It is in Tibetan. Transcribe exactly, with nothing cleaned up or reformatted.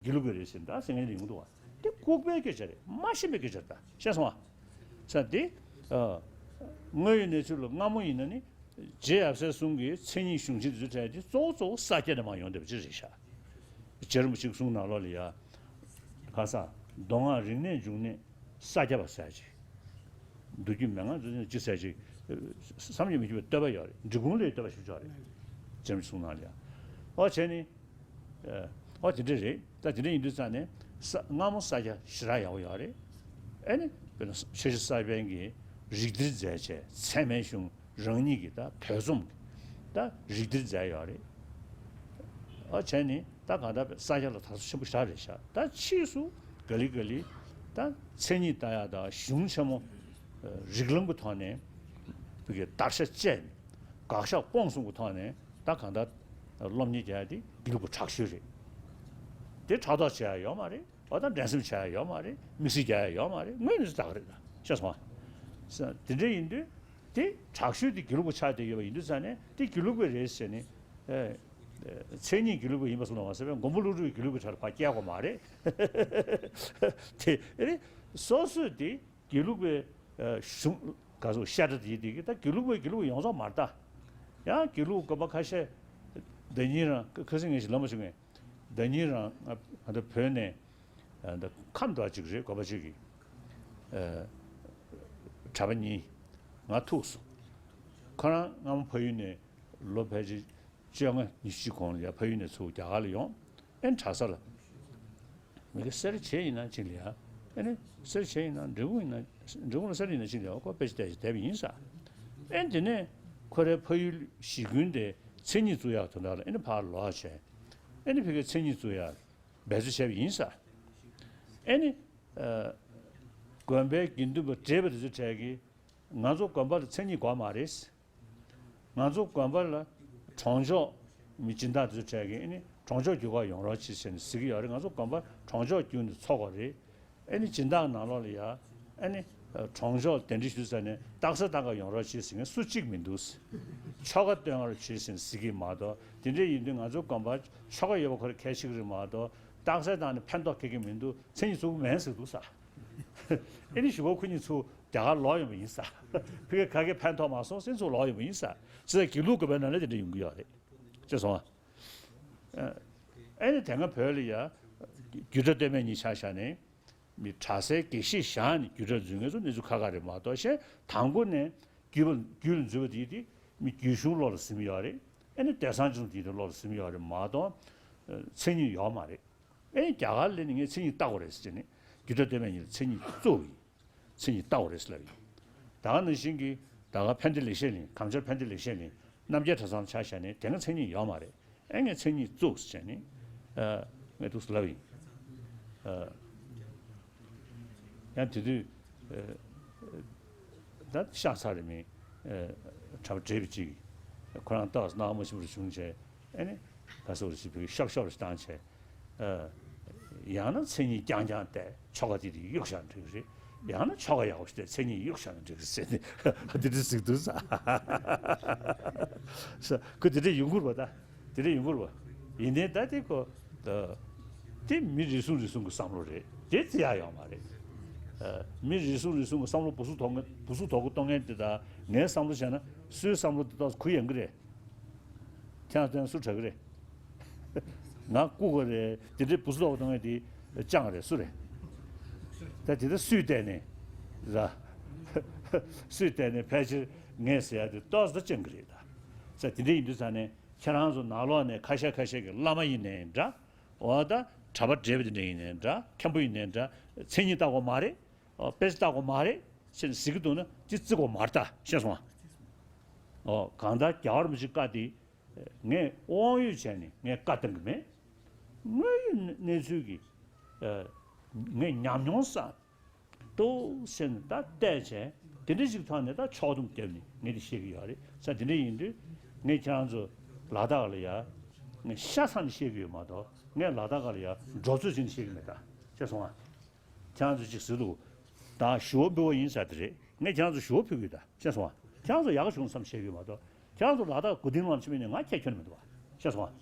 དགེ་ལུགས་པའི་རེད་ཟེར་ད་ཟེར་མཁན་ཡོང་འདུག་བ། དེ་ལྐུགས་པའི་སྐད་ཆ་རེད། མ་ཤེས་པའི་སྐད་ཆ་རེད་ད། ཤེས་སོང་ང་། ས་དེ་དངོས་ཡོད་གནས་ཚུལ་ལ་སྔ་མོ་ཡིན་ན་ནི་རྗེ་ཡབ་སྲས་གསུམ་གྱི་མཚན་ཉིད་གཞུང་ཆེན་དེ་ཚོའི་གྲས་དེ་གཙོ་བོ་གཙོ་བོ་ས་སྐྱ་ནས་མར་ཡོང་བསྡད་པ་ཅིག་རེད་ཤག་རྗེ་རིན་པོ་ཆེའི་གསུང་ནང་ལོགས་ལ་ཡ། ཁ་ས་མདོ་སྔགས་རིག་གནས་འབྱུང་གནས་ས་སྐྱ་པ་ཟེར་ཅིག་མདོ་རྒྱུད་མན་ངག་འཛིན་ཅི་ཟེར་ཅིག་བསམ་གྱིས་མི་ཁྱབ་པའི་བསྟོད་པ་ཡོད་རེད། འབྲི་གུང་ལས་བསྟོད་པ་ཞུ་ཆོག་རེད། རྗེ་རིན་པོ་ཆེའི་གསུང་ནང་ལ་ཡ། ཨོ་བྱས་ནི། ཨོ་དེ་འདྲ་རེད། ད་དེ་འདྲ་ཡིན་དུས་ཙང་ནས་ས་སྔ་མོ་ས་སྐྱ་ཞེ་དྲག་ཡག་པོ་ཡོད་རེད། ཨེ་ནི་དཔེར་ན་ཆོས་རྗེ་ས་པཎ་གྱིས་རིགས་གཏེར་མཛད་བྱས་ཚད་མའི་གཞུང་རང་ཉིད་ཀྱི་ད་བོད་རྩོམ་གྱི་ད་རིགས་གཏེར་མཛད་ཡོད་རེད། ཨོ་བྱས་ནི་ད་གང་ལྟར་ས་སྐྱ་ལ་དར་སོ་ཆེན་པོ་ཞེ་དྲག་རེད་ཤག་ད་ཕྱིས་སུ་ག་ལེ་ག་ལེ་ད་མཚན་ཉིད་ལྟ་ཡག་ད་གཞུང་ཆེན་མོ་རིགས་ལམ་གྱི་ཐོག་ནས་བོད་ཀྱི་དར་ཤ་བཅད་ནས་དགག་བཞག་སྤོང་གསུམ་གྱི་ཐོག་ནས། ད་གང་ལྟར་སློབ་གཉེར་རྒྱག་ཡ་དེ་དགེ་ལུགས་པ་དྲག་ཤོས་རེད། དེ་ཕྲག་དོག་བྱེད་ཡ་ཡོད་མ་རེད། འོ་ད་འགྲན་སེམས་བྱེད་ཡ་ཡོད་མ་རེད། དམིགས་བསལ་རྒྱག་ཡ་ཡོད་མ་རེད། དངོས་གནས་ད་ག་རེད་ད། ཤེས་སོང་ང་། དེ་འདྲ་ཡིན་དུས་དེ་དྲག་ཤོས་དེ་དགེ་ལུགས་པ་ཆགས་བསྡད་ཡོད་པ་ཡིན་དུས་ཙང་ནས་དེ་དགེ་ལུགས་པ་རེད་ཟེར་ནས་ཨེ། མཚན་ཉིད་དགེ་ལུགས་པ་ཡིན་པ་སོགས་ལ་མ་ཟད་པའི་མགོན་པོ་ཀླུ་སྒྲུབ་ཀྱི་དགེ་ལུགས་པའི་གྲས་ལ་ཕར་བསྐྱལ་དགོས་མ་རེད། དེ་རེད། སོ་སོས་དེ། དགེ་ལུགས་པའི་གཞུང་ག་སོགས་བཤད་གྲྭ་དེ་དེ་གི་ད་དགེ་ལུགས་པའི་དགེ་ལུགས་ཡོངས་རྫོགས་མ་རེད་ད། ཡང་དགེ་ལུགས་དགོན་པ་ཁ་ཤས་ཟླ་ཉིན་རང་ཁ་སང་ངས་ཞིག་ལབ་མ་བྱུང་ངས། ཟླ་ཉིན་རང་ང་ད་བོད་ནས་ད་ཁམས་འདྲ་ཅིག་རེད། དགོན་པ་ཅིག་གི་གྲྭ་པ་གཉིས་ང་ཐུག་སོང་། ཁོ་རང་སྔ་མོ་ཕ་ཡུལ་ནས་ལོ་ཕལ་ཆེར་བཅོ་ལྔ་ཉི་ཤུ་གོང་ལ་ཡ་ཕ་ཡུལ་ནས་ཚུར་རྒྱ་གར་ལ་ཡོང་། ཨེ་གྲྭ་ས་ལ། མི་གི་གསེར་བྱེས་ཡིན་ན་གཅིག་ལ་ཡ། ཨེ་ནི་གསེར་བྱེས་ཡིན་ན་འབྲས་སྤུངས་ཡིན་ན་འབྲས་སྤུངས་ལ་གསེར་ཡིན་ན་གཅིག་ལ་ཡ་ཁོ་དཔེ་ཆ་བལྟས་ཤིག་བསྡད་པ་ཡིན་ས། ཨེ་དེ་ནས་ཁོ་རའི་ཕ་ཡུལ་གཞིས་ཁུལ་དེ་མཚན་ཉིད་བཙུགས་ཡག་དོན་དག་ལ་ཨེ་ནི་ཕར་ལོག་བྱས། ཨེ་ནི་ཕ་གིའི་མཚན་ཉིད་བཙུགས་ཡག་འབད་རྩོལ་བྱས་པ་ཡིན་ས། ཨེ་ནི། དགོན་པའི་དགེ་འདུན་པ་བགྲེས་པ་དེ་ཚོའི་གྲས་ཀྱིས་ང་ཚོ་དགོན་པ་ལ་མཚན་ཉིད་དགོས་མ་རེད། ང་ཚོ་དགོན་པ་ལ་གྲོང་ཆོག་མི་སྦྱིན་བདག་དེ་ཚོའི་གྲས་ཀྱིས་ཨ་ནི་གྲོང་ཆོག་བརྒྱུད་ཁག་ཡོང་རོགས་གྱིས་ཟེར་ནས་ཟེར་གྱི་ཡོད་རེད། ང་ཚོ་དགོན་པ་གྲོང་ཆོག་བརྒྱུད་ནས་འཚོགས་དགོས་རེད། ཨ་ནི་སྦྱིན་བདག་ནང་ལོགས་ལ་ཡ་ཨ་ནི་གྲོང་ཆོག་གདན་འདྲེན་ཞུ་ས་ནས་རྟགས་གསལ་བཏང་ག་ཡོང་རོགས་གྱིས་ཟེར་མཁན་སུ་གཅིག་མི་འདུག་ཆོ་ག་སྟོན་རོགས་གྱིས་ཟེར་ནས་ཟེར་གྱི་མ་གཏོགས། དེ་འདྲ་ཡིན་དུས་ང་ཚོ་དགོན་པ་ཆོ་ག་ཡོད་པ་ཁོ་རང་གལ་ཆེ་གི་རེད་མ་གཏོགས། རྟགས་གསལ་བཏང་ནས་ཕན་ཐོགས་ཁེགས་ཀྱི་མི་འདུག་མཚན་ཉིད་བཙུགས་མེད་ཟེར་འདུག་ས། ཨེ་ནི་ཞུ་བ་ཁོ་གཉིས་ཚུར་རྒྱ་གར་ལོག་ཡོང་པ་ཡིན་ས། ཕ་གིར་ག་གེ་ཕན་ཐོགས་མ་སོང་ཟེར་ཚུར་ལོག་ཡོང་པ་ཡིན་ས། ཅི་ཟེར་དགེ་ལུགས་དགོན་པའི་ནང་ལ་དེ་འདྲ་ཡོང་གི་ཡོད་རེད། ཤེས་སོང་ཨ། ཨེ་ནི་དེ་སྔ་བོད་ལ་ཡ། རྒྱུད་གྲྭ་སྟོད་སྨད་གཉིས་ཆ་བཞག་ནས། མི་གྲྭ་སའི་དགེ་བཤེས་བཞག་ནས་རྒྱུད་གྲྭ་འཛུལ་མཁན་ཚོ་གནས་ཚུལ་ཁ་ཁ་རེད་མ་གཏོགས། གཞན་དང་པོ་ནས་རྒྱུད་པ་རྒྱུད་ལ་འཛུལ་བ་དེ་དེ་མི་རྒྱུད་གཞུང་ལོགས་ལ་ཟིན་ཡོད་རེད། ཨེ་ནི་སྡེ་ཚན་ཆུང་དེ་དེ་ལོགས་ལ་ཟིན་ཡོད་རེད་མ་གཏོགས། མཚན་ཉིད་ཡོད་མ་རེད། ཨེ་རྒྱ་གར་ལ་ནི་ངས་མཚན་ཉིད་བལྟ་དགོས་རེད་ཟེར་ནས་རྒྱུད་གྲྭ་སྟོད་སྨད་གཉིས་ལ་མཚན་ཉིད་བཙུགས་ཡིན། མཚན་ཉིད་བལྟ་དགོས་རེད་ཟེར་ལབ་ཡིན། ད་ག་ནང་བཞིན་གྱི་ད་ག་ཕན་བདེ་ལེགས་བཤད་གླིང་། གངས་ལྗོངས་ཕན་བདེ་ལེགས་བཤད་གླིང་། རྣམ་རྒྱལ་གྲྭ་ཚང་ཆ་བཞག་ནས་དེ་སྔ་མཚན་ཉིད་ཡོད་མ་རེད། ཨེ་ངས་མཚན་ཉིད་བཙུགས་ཟེར་ནས་ངས་འདུག་སེ་ལབ་ཡིན། ཡང་དེ་དུས་ད་ཤག་ཚ་རེ་མིན་གྲྭ་པ་བགྲེས་པ་ཅིག་ཁོ་རང་ཏོག་ཙམ་སྣང་བ་མ་ཞིམ་པ་བྱུང་བྱས། ཨེ་ནི་ག་ཟེར་བ་ཞིག་བོད་ཤོབ་ཤོབ་ཞིག་བཏང་བྱས། ཡང་ན་མཚན་ཉིད་རྐྱང་རྐྱང་བལྟས་ཆོ་ག་དེ་དེ་གཡུག་བཞག་ན་འགྲིག་གི་རེད། ཡང་ན་ཆོ་ག་ཡག་པོ་ཞིག་བལྟས་མཚན་ཉིད་གཡུག་བཞག་ན་འགྲིག་གི་རེད་ཟེར་ནས་འདི་འདྲ་ཟེར་གི་འདུག་ས། ཁོ་འདི་འདྲ་ཡོང་གི་རེད་པ། ད་འདི་འདྲ་ཡོང་གི་རེད་པ། ཡིན་ནའི་ད་དེ་ཁོ་ད་དེ་མི་རེ་ཟུང་རེ་ཟུང་གི་བསམ་བློ་རེད། དེ་བརྩི་ཡག་ཡོད་མ་རེད། མི་རེ་ཟུང་རེ་ཟུང་གི་བསམ་བློ་བུ་སུ་དོག་བུ་སུ་དོག་གི་གཏོང་མཁན་དེ་དང་ངའི་བསམ་བློ་བྱས་ན་སུའི་བསམ་བློ་དེ་ཏོག་ཙམ་གུ་ཡངས་གི་རེད། ཁྱེད་རང་སུ་དྲག་གི་རེད། ང་ལྐུགས་པ་རེད། དེ་འདྲའི་བུ་སུ་དོག་གཏོང་མཁན་དེ་སྤྱང་རེད། སུ་རེད། ད་དེ་ད་སུས་བལྟས་ནས་ར། སུས་བལྟས་ནས་ཕལ་ཆེར་ངས་ཟེར་ཡ་དེ་ཏོག་ཙམ་ད་སྤྱང་གི་རེད་ད། ས་དེ་འདྲ་ཡིན་དུས་ཙང་ནས་ཁྱེད་རང་ཚོ་ནང་ལོགས་ནས་ཁ་ཤས་ཁ་ཤས་ཀྱི་བླ་མ་ཡིན་ནའི་འདྲ། འོ་ད་གྲྭ་པ་བགྲེས་པ་དེ་འདྲ་ཡིན་ནའི་འདྲ། མཁན་པོ་ཡིན་ནའི་འདྲ། མཚན་ཉིད་བལྟ་དགོས་མ་རེད། དཔེ་ཆ་བལྟ་དགོས་མ་རེད་ཟེར་ནས་ཟེར་གྱི་འདུག་ན་དེ་བརྩི་དགོས་མ་རེད་ད། ཤེས་སོང་ཨ། ཨོ་གང་ལྟར་རྒྱལ་བ་རིན་པོ་ཆེའི་བཀའ་དེ་ངས་དབང་ཡོད་བྱས་ནས་ངས་བཀའ་བཏང་གི་མེད། དངོས་ཡོད་གནས་ཚུལ་གྱི་ངས་ཉམས་མྱོང་བསགས་འདུག་ཟེར་ནས་ད་བལྟས་བྱས། དེ་འདྲ་ཞིག་ཐོག་ནས་ད་ཕྱོགས་བསྡོམས་བརྒྱབ་ནས་ངས་དེ་བཤད་ཀྱི་ཡོད་རེད། ས་དེ་འདྲ་ཡིན་དུས་ངས་ཁྱེད་རང་ཚོ་ལ་དྭགས་ལ་ཡ་ངས་ཤ་ཚ་ནས་བཤད་ཀྱི་ཡོད་མ་གཏོགས། ངས་ལ་དྭགས་ལ་ཡ་འགྲོ་ཚོད་བྱས་ནས་བཤད་ཀྱི་མེད་ད། ཤེས་སོང་ཨ། ཁྱེད་རང་ཚོ་ཅིག་ཟེར་འདུག་ད་ཞུ་བ་འབུལ་བ་ཡིན་ས་དེ་རེད། ངས་ཁྱེད་རང་ཚོ་ཞུ་བ་ཕུལ་གི་ཡོད་ད། ཤེས་སོང་ཨ། ཁྱེད་རང་ཚོ་ཡག་ག་བྱུང་བསམ་བཤད་གི་ཡོད་མ་གཏོགས། ཁྱེད་རང་ཚོ་ལ་དྭགས་སྒོ་ལྡིང་ལམ་ཕྱིན་མིན་ནས་ང་ཁྱད་ཁྱོན་ནས་མི་འདུག་བ། ཤེས་སོང་ཨ།